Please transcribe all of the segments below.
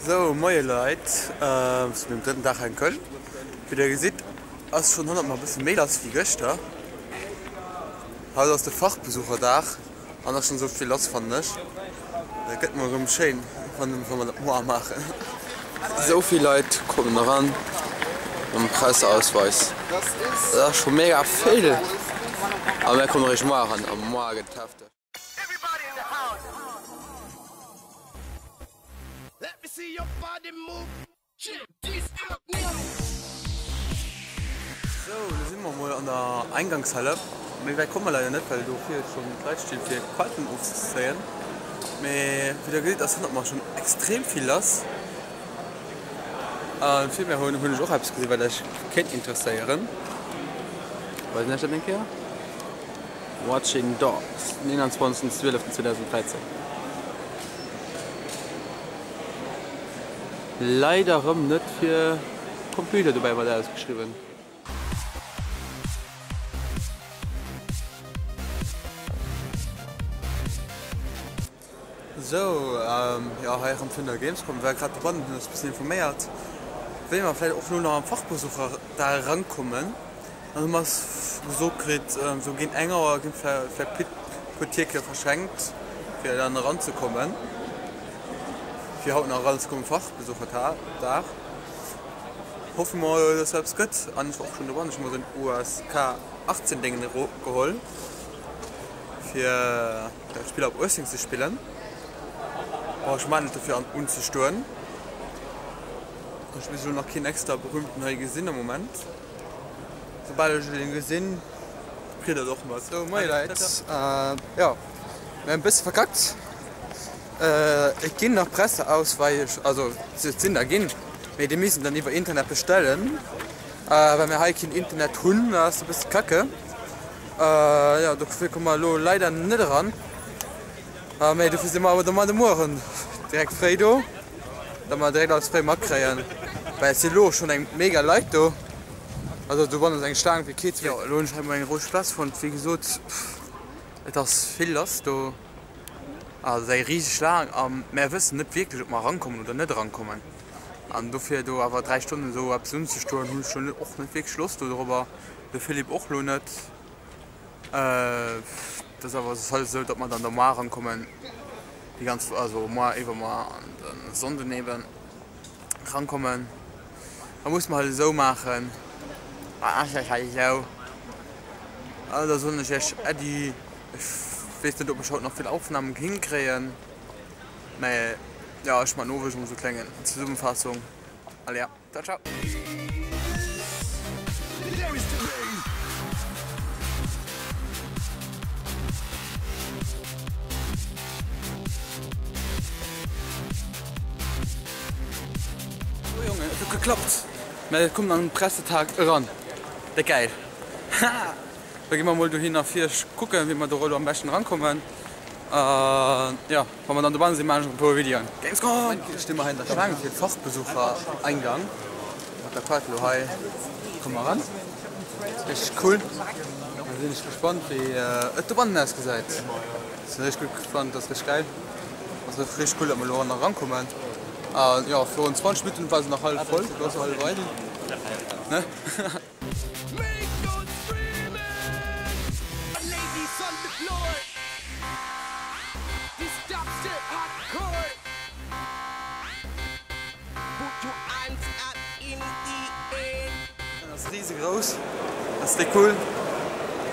Sou, moie Leit, zu mengem drëtten Dag hei an Köln. Wéi der gesitt ass schonn honnertmol e bësse méi lass wéi gëschter. Haut ass de Fachbesucherdag an ass schonn esou vill lass fannen ech. Dat gëtt mol erëm schéin wann mer dat moar maachen. Esou vill Leit kommen eran mam Presseausweis, dat ass scho mega vill. A mär kommen eréischt moar eran a moar gëtt et hefteg. Sou, lo si mer mol an der Eingangshalle. Méi wäit komme mer leider net, well do vir schonn d'Leit stinn fir Kaarten ofzezéien. Mee wéi der gesitt ass hannert mer schonn extrem vill lass. A vir mir hunn ech och eppes gesinn, wat iech kéint interesséieren. Weisen iech dat eng Kéier. Watching Dogs, 29.12.2013 Leider rëm net fir Computer dobäi mat ausgeschriwwen. Sou, jo hei erëm vun der Gamescom, war grad dobannen, hunn eis e bëssen informéiert, wéi mer vläicht och elo nach am Fachbesucher da erankommen. Dann hu mer gesot kritt, sou géint eng Auer ginn vläicht puer Tickete verschenkt, fir dann eranzekommen, fir haut nach eranzekommen um Fachbesucherdag. Hoffe mer, dass eppes gëtt. An ech war och schonn dobannen, ech hu mer esou en USK 18 Déngen geholl, fir. Dat Spill op 18 ze spillen. Bon, ech man net dofir an unzestoen. Ech hu bis elo nach keen extra berühmten hei gesinn am Moment. Soubal ech een gesinn, kritt der et och mat. Sou, moie Leit. Jo, mir hunn e bësse verkackt. Et ginn nach Presseausweis, also et sinn der ginn, mee déi misst een dann iwwer Internet bestellen. Well mir hei keen Internet hunn, ass e bësse kacke. Jo, dofir komme mer elo leider net eran. Mee dofir si mer awer domat de Mueren direkt fréi do, datt mer direkt alles fréi matkréien. Well et si elo schonn eng mega Leit do. Also do bannen ass eng Staang wéi kee zweeten. Jo, elo hunn ech hei mol eng roueg Plaz fonnt. Wéi gesot, et ass vill lass do. Also et ass eng riseg Schlaang a mär wëssen net wierklech, ob mer erankommen oder net erankommen. An dofir do awer 3 Stonnen esou eppes unzestoen, hunn ech lo och net wierklech Loscht do dorobber. De Philippe och lo net. Et ass awer halt esou, datt mer dann da moar erankommen, déi ganz, also moar, iwwermoar an de Sonnden eben erankommen. Da musse mer halt esou maachen. Ass dat halt esou. Also da soen ech iech Äddi. Ech weess net, ob ech haut nach vill Aufnahmen hinkréien, mä jo, ech man owes emol esou klengen Zesummenfassung. Allez, ja. Ciao ciao. So Jongen, et huet geklappt! Mir kommen an den Pressetag eran. Déck gäil! Haha! Da gi mer mol dohinner fir kucken, wéi mer do elo am beschten erankommen. An jo, wa mer dann dobannen sinn, maachen ech och e puer Videoen. Gamescom! Sti mer hei an der Schlaang fir Fachbesuchereingang. Mat der Kaart elo hei komme mer eran. Richteg cool. Da sinn ech gespannt, wéi et dobannen ausgesäit. Sinn richteg gutt gespannt, ass richteg gäil. Ass och richteg cool, datt mer elo eran erankommen. An jo, virun 20 Minutten war se nach hallef voll, elo ass se hallef eidel. Ne? Ass riesegrouss, ass déck cool.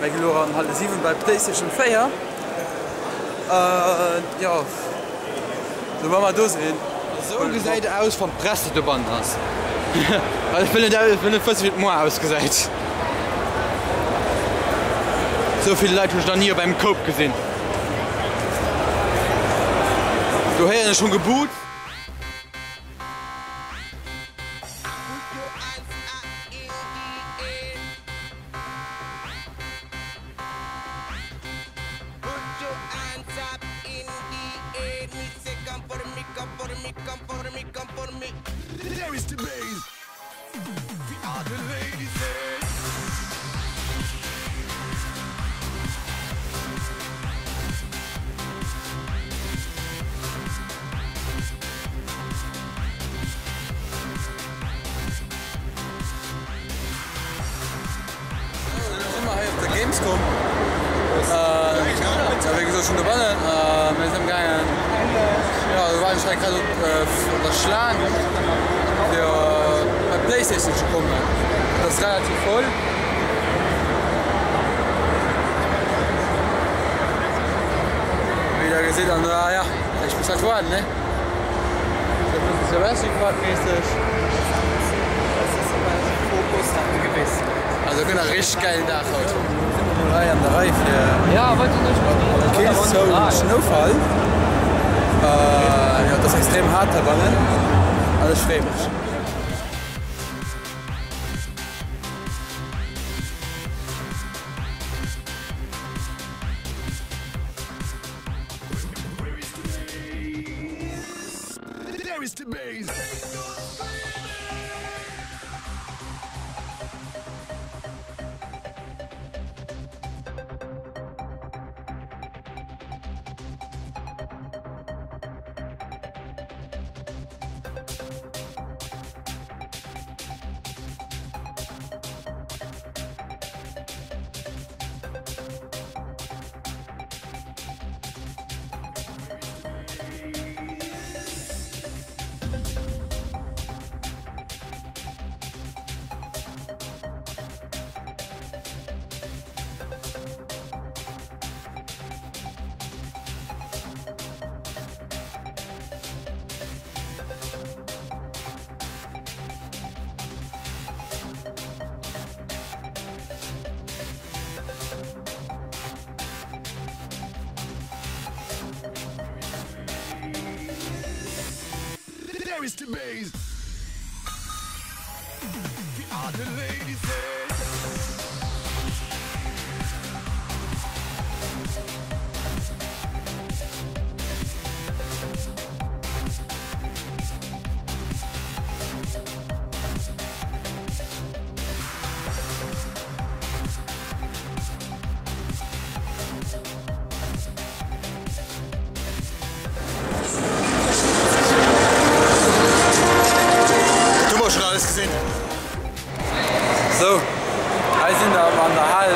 Mir gi lo an Halle 7 bei Playstation 4. Jo, soubal mer do sinn. Esou gesäit et aus wann d'Presse dobannen ass. Well ech wëll net ech wëll net wëssen wéi et moar ausgesäit. Esou vill Leit hunn ech nach ni op engem Koup gesinn. Do héieren ech schonn Gebuut. Gamescom. Jo, wéi gesot, schonn dobannen. Mir sinn amgaangen, jo, do waarden ech hei grad op der Schlaang fir bei d'Playstation ze kommen. Et ass relativ voll. Wéi der gesitt an jo, ech muss halt waarden, ne? Sou e bëssen Jurassic Park méisseg. Also gëtt e richteg gäilen Dag haut. Sinn mer mol hei an der Rei fir Killzone Snowfall. Jo, et ass extrem haart heibannen an ech freeë mech. Du mol schon alles gesinn. Sou, hei sinn der an der Hal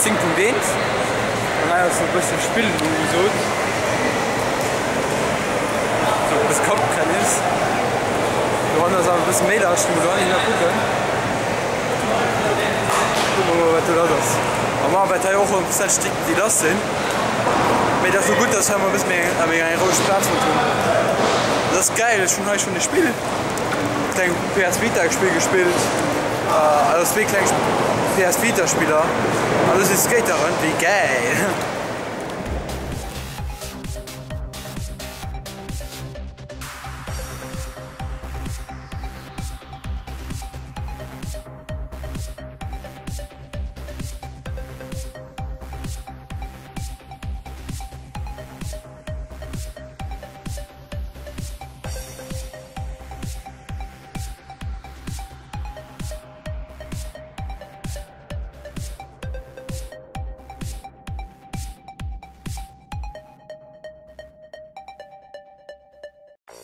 10.1 an hei ass e bësse Spillen ugesot. Sou e bësse Kapptennis. Dohannen ass awer e bësse méi lass, ech gi mol dohannen hin a kucken. Kucke mer mol wat do lass ass. A mar wäert hei och e bëssen Stick déi lass sinn. Mee et ass lo gutt dass hei mol e bësse méi méi eng roueg Plaz huet hunn. Dat ass gäil, ech hunn hei schonn e Spill, e kleng PS Vita Spill gespillt, also zwee kleng PS Vita Spiller an do si Skateren, wéi gäil.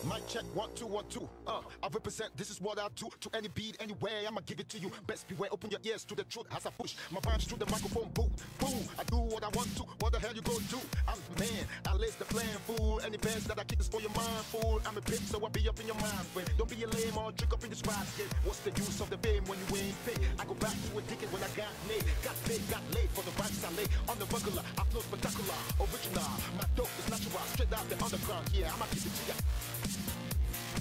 Mic check, one, two, one, two. Uh, I represent, this is what I do. To any beat, anywhere, I'ma give it to you. Best beware, open your ears to the truth as I push my rhymes through the microphone. Boom, boom. I do what I want to. What the hell you gonna do? I'm the man. I list the plan, fool. Any bands that I kick is for your mind, fool. I'm a pimp, so I be up in your mind. Frame. Don't be a lame or trick up in this basket. What's the use of the fame when you ain't paid? I go back to a ticket when I got made. Got paid, got laid for the rhymes I lay. On the regular, I flow spectacular, original. My dope is natural, straight out the underground. Yeah, I'ma give it to ya.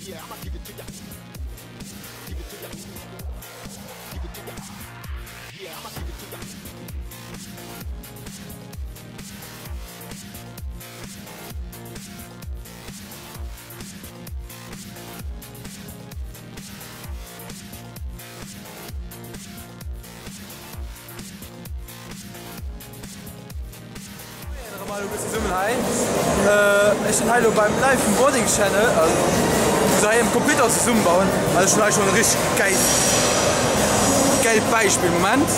Yeah, I'ma give it to ya. Give it to ya. Give it to ya. Yeah, I'ma give it to ya. Moien erëm alleguer zesummen hei. Ech sinn hei elo beim Live vum Boarding Channel, also wou se hei um Computer zesummenbauen. Also ech hunn hei schonn e richteg gäilt gäilt Beispill. Moment.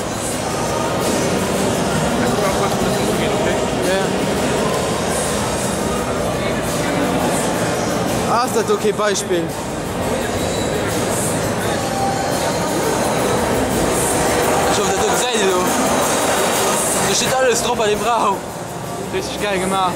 Ass dat do kee Beispill? Ech hoffen dat do gesäit ee lo. Do steet alles drop wat ee brauch. Richteg gäil gemaach.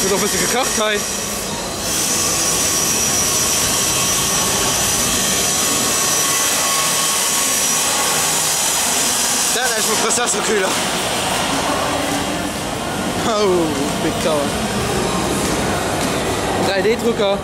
Gëtt och bësse gekacht hei. Dat nenn ech mol Prozessorkühler. Oh, Big Tower. 3D-Drucker.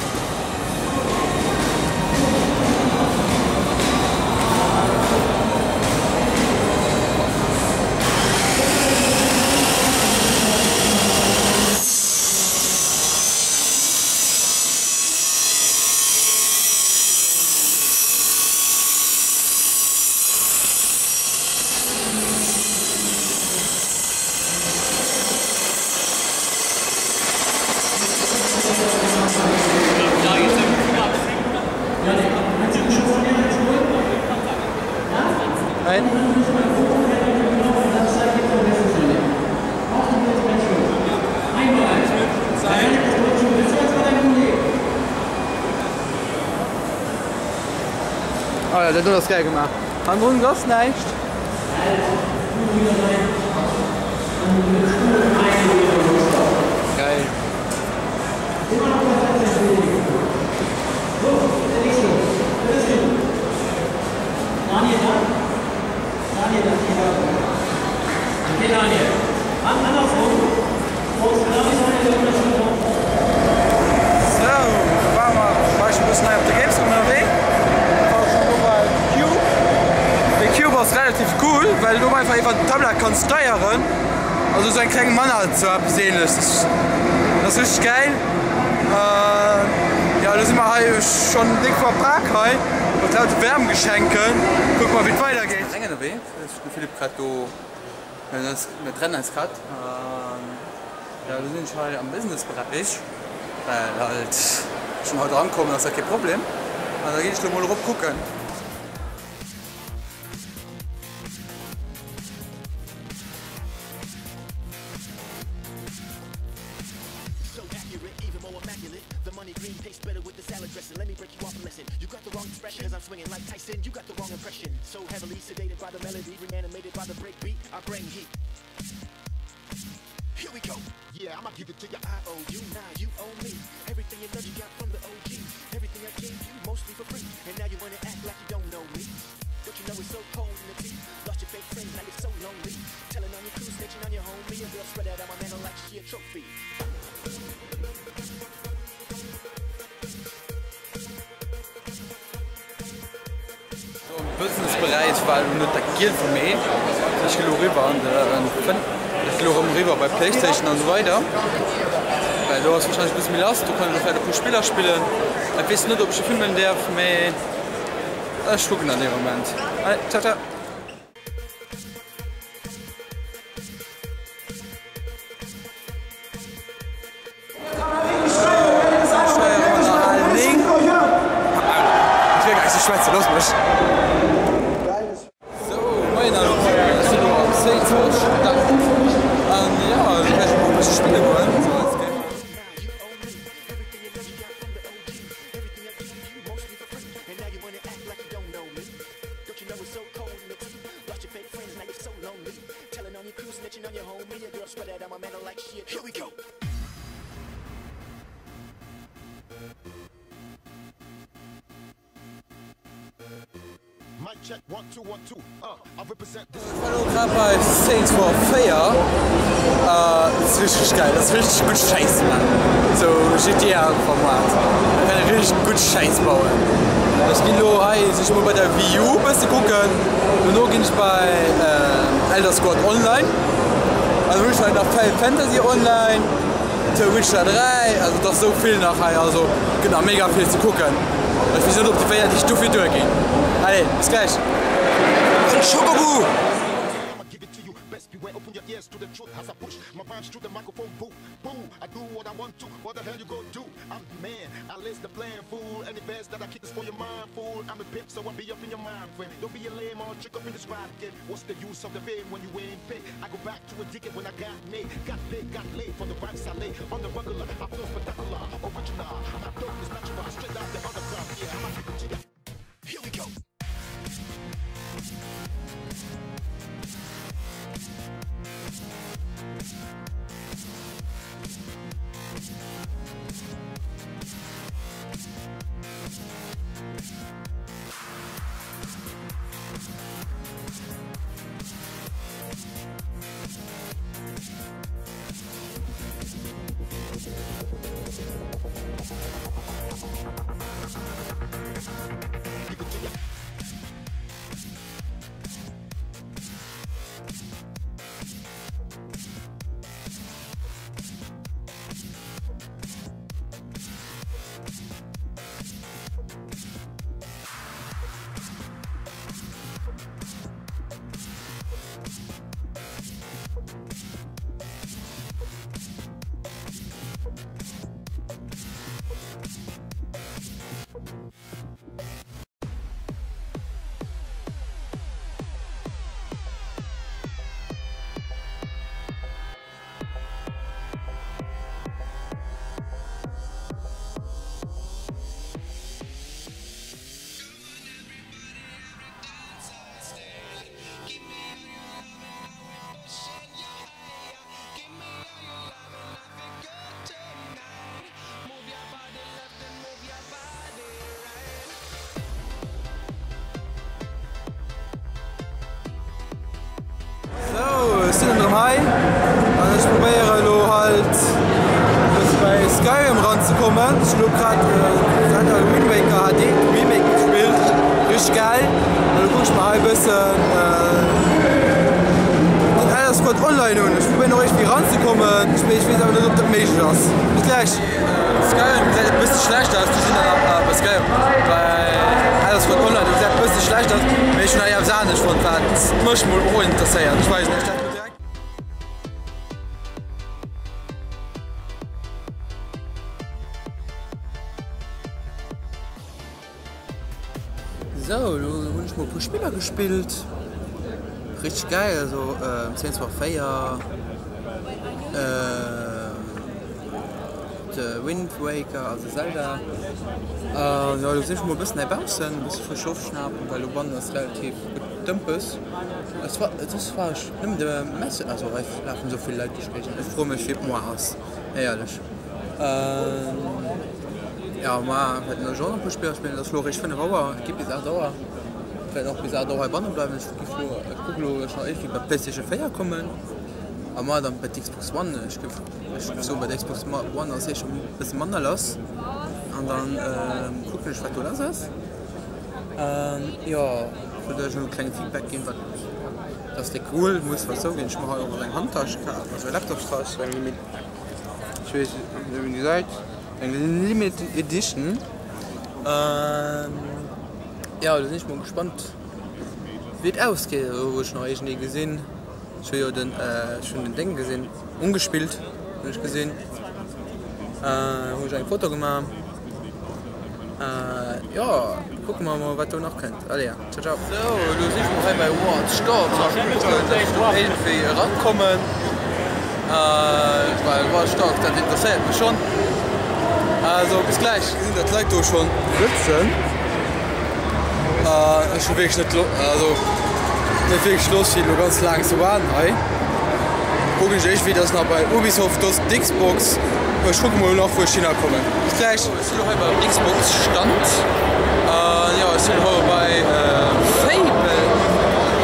Oh ja, dat do ass gäil gemaach. Hannendrun ass näischt. Geil. Sou, do ware mer war ech e bëssen hei op der Gamescom ënnerwee. War schon do bei Cube. De Cube ass relativ cool, well du einfach iwwer den Tablet kanns steieren. Also sou eng kleng Manat, sou eppes ähnleches. Dat ass richteg gäil. Jo, elo si mer hei schonn déck verpak hei mat lauter Wärmgeschenken. Kucke mer wéi et weidergeet. Eng ënnerwee, de Philippe grad do. Mir trennen eis grad an jo elo sinn ech hei am Businessberäich, well halt ech schon haut erankommen, ass dat kee Problem an da ginn ech lo mol erop kucken. Am Businessberäich war elo net dat Giel vum Ee. Ech gi lo eriwwer an de ech gi lo erëm eriwwer bei Playstation an esou weider. Well do ass warscheinlech e bësse méi lass, do kann ech och vläicht e puer Spiller spillen. Ech weess net ob ech e filmen däerf, mee ech kucken an deem Moment. Allez, ciao ciao! Grad bei Saints Row 4 ass richteg geil, ass richteg gutt Schäiss man, sou GTA Format, da kann ee richteg gutt Schäiss bauen. Ech ginn elo hei sech mol bei der Wii U bësse kucken, dono ginn ech bei Elder Squad Online, also hunn ech hei nach Final Fantasy Online, The Witcher 3, also et ass sou vill nach hei, also gëtt nach mega vill ze kucken. Ech weess net op déi 4 Deeg dofir duer ginn. Allez, bis gläich. Chocobo! ears to the truth as I push my rhymes through the microphone booth. Boo, I do what I want to. What the hell you go do? I'm the man. I list the plan, fool. Any verse that I kick is for your mind, fool. I'm a pimp, so I be up in your mind frame. Don't be a lame or trick up in this rap game. What's the use of the fame when you ain't paid? I go back to a ticket when I got made. Got paid, got laid for the rhymes I lay. On the regular, I feel spectacular, original. My dope is natural, straight out the underground. Yeah, I'ma keep it to ya. Here we go. Sou, ech sinn erëm hei an ech probéiere elo halt e bësse bei Skyrim eranzekommen. Ech hunn elo grad Zelda Wind Waker HD Remake gespillt, richteg gäil. An elo kucke ech mer hei e bëssen den Elder Scrolls Online un. Ech probéieren och iergendwéi eranzekommen, mee ech weess awer net ob dat méiglech ass. Bis gläich. Skyrim gesäit e bësse schlecht aus, do sinn der bei Skyrim, bei Elder Scrolls Online, do gesäit e bësse schlecht aus, mee ech hunn hei eppes anescht fonnt, wat mech mol och interesséiert. Ech weisen iech dat mol direkt. Sou, elo hunn ech mol e puer Spiller gespillt. Richteg gäil, also Saints Row 4, The Wind Waker, also Zelda. An jo, elo sinn ech mol e bëssen heibaussen, e bësse frësch Loft schnapen, well dobannen ass relativ gutt dëmpes. Et war, soss war ech nëmmen de Messe, also hei lafen esou vill Leit duerch d'Géigend, ech froe mech wéi et moar ass, éierlech. Jo, mar wäerten elo och nach e puer Spiller spillen. Et ass elo eréischt 5 Auer, et geet bis 8 Auer. Ech wäert och bis 8 Auer heibanne bleiwen. Ech giff elo, ech kucke elo, ech nach iergendwéi bei d'Playstation 4 kommen a mar dann bei d'Xbox One. Ech giff, ech giff soen, bei der Xbox One ass éischter e bësse manner lass an dann kucken ech wat do lass ass. Jo, ech wollt iech elo e klenge Feedback ginn, wat, dat ass déck cool, muss wat zouginn. Ech hu mer hei och eng Handtäsch kaf, also e Laptopstäsch, eng limit. Ech weess net wéi een gesäit, eng limited edition. Jo do sinn ech mol gespannt wéi et ausgeet. Elo hu ech nach iergendee gesinn, ech hu jo den ech hunn den Déng gesinn, ungespillt hunn ech gesinn, hu ech eng Foto gemaach. Jo kucke mer mol wat do nach kënnt. Allez ciao ciao. Sou elo si ech mol hei bei Watch Dogs a kucken dass ech do iergendwéi erankommen well Watch Dogs dat interesséiert mech schonn. Also bis gläich. Ech gesinn dat d'Leit do schonn sëtzen. Ech hu wierklech net also net wierklech Loscht fir elo ganz laang ze waarden hei. Kucken ech éischt wéi dass nach bei Ubisoft do d'Xbox. Ech kucke mol nach wou ech hinner kommen. Bis gläich. Ech sinn elo hei beim Xbox Stand an jo ech sinn elo bei Fable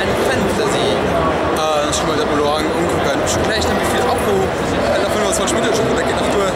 and Fantasy an ech gi mer dat mol elo unkucken. Ech hu gläich net méi vill Akku, nach 25 Minutten, ech hoffen dat geet nach duer.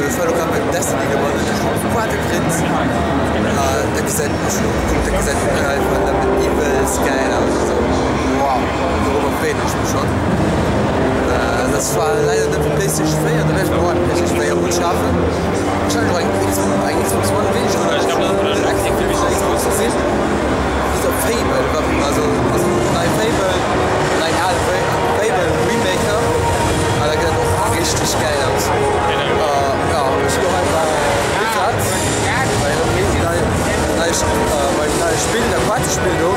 Ech war elo grad beim Destiny gewannen, ech hunn d'Quarte kritt. Dat gesäit, ech hunn och gekuckt, dat gesäit einfach nëmmen iwwelst gäil aus. Also wow, dorobber freeën ech mech schonn. Dat ass zwar leider net fir d'Playstation 4, da wäert ech mer och eng Playstation 4 unschafen. Wahrscheinlech och eng eng Xbox One, weess ech nach net, ech hunn extra vill vun der Xbox gesinn. Bis op Fable, wat also ass nei Fable, nei al Fable Remaker, ah dat gesäit och richteg gäil aus. Jo ech hunn och einfach Blizzard bei hirem nei beim neie Spill, dat Partyspill do,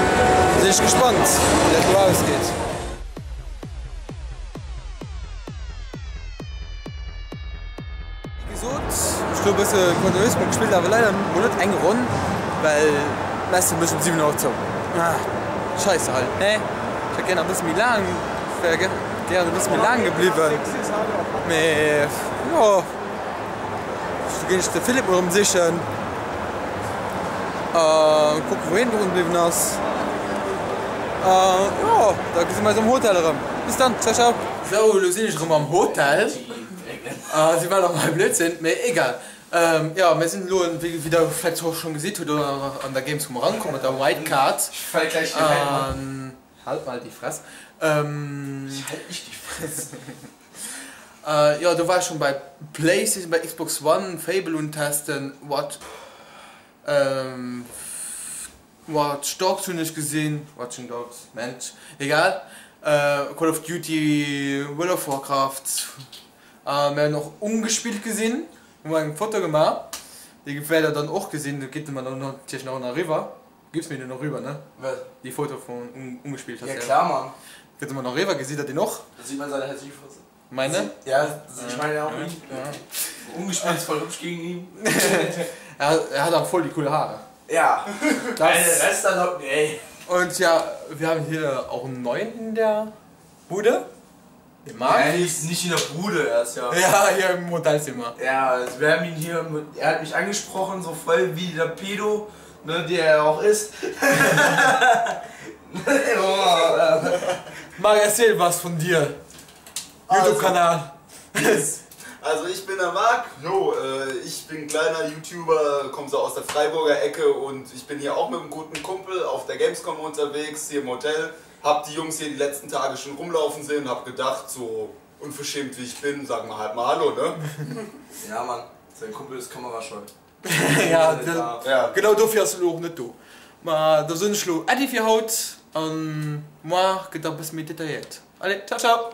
sinn ech gespannt wéi dat do ausgeet. Wéi gesot, ech hu e bësse Gran Turismo gespillt, awer leider mol net eng Ronn, well d'Messe mécht um 7 Auer zou. Ah, scheisse halt, nee, ech hätt gär nach e bësse méi laang, wär gär e bësse méi laang gebliwwen, mee jo, do ginn ech de Philippe mol erëm sichen a kucken, wou hien drun bliwwen ass. A jo, da gesi mer eis am Hotel erëm. Bis dann, ciao ciao! Sou, elo sinn ech erëm am Hotel. Si war nach mei Blödsinn, mee egal. Jo, mir sinn elo, wéi der vläicht och schonn gesitt hutt, an der Gamescom erankomm mat der White Card. An halt mal die Fress. Jo, do war ech schonn bei Playstation, bei Xbox One, Fable untesten, what. Watch Dogs hunn ech gesinn, Watching Dogs, Mensch, egal, Call of Duty, World of Warcraft a mir hunn och ungespillt gesinn, hu mer eng Foto gemaach, déi wäert der dann och gesinn, do gitt mer dann natierlech nach ënner eriwwer, du gibs mir déi nach eriwwer, ne? Wat? Déi Foto vun ungespillt, hast du. Ja klar, Mann. Gëtt se mer nach eriwwer, gesitt der déi och? Da sieht man seine hässliche Fresse. Meine? Ja, ich meine auch ihn. Ungespielt ist voll hübsch gegen ihn. Er hat auch voll die coole Haare. Ja, das Rest ey. Und ja, wir haben hier auch einen neuen in der Bude. Den Marc. Ja, nicht, nicht in der Bude, er ist ja. Ja, hier im Hotelzimmer. Ja, also wir haben ihn hier, er hat mich angesprochen, so voll wie der Pedo, ne, der er auch ist. Marc, erzähl was von dir. Youtube-Kanal. Also ich bin der Marc, jo, ich bin kleiner YouTuber, komme so aus der Freiburger Ecke und ich bin hier auch mit einem guten Kumpel auf der Gamescom unterwegs, hier im Hotel. Hab die Jungs hier die letzten Tage schon rumlaufen sehen, hab gedacht, so unverschämt wie ich bin, sagen wir halt mal Hallo, ne? Ja Mann, sein Kumpel ist kamerascheu. Ja, genau dofir ass en elo och net do. Ma da soen ech elo Äddi fir haut an moar gëtt da e bësse méi detailléiert. Allez, ciao ciao!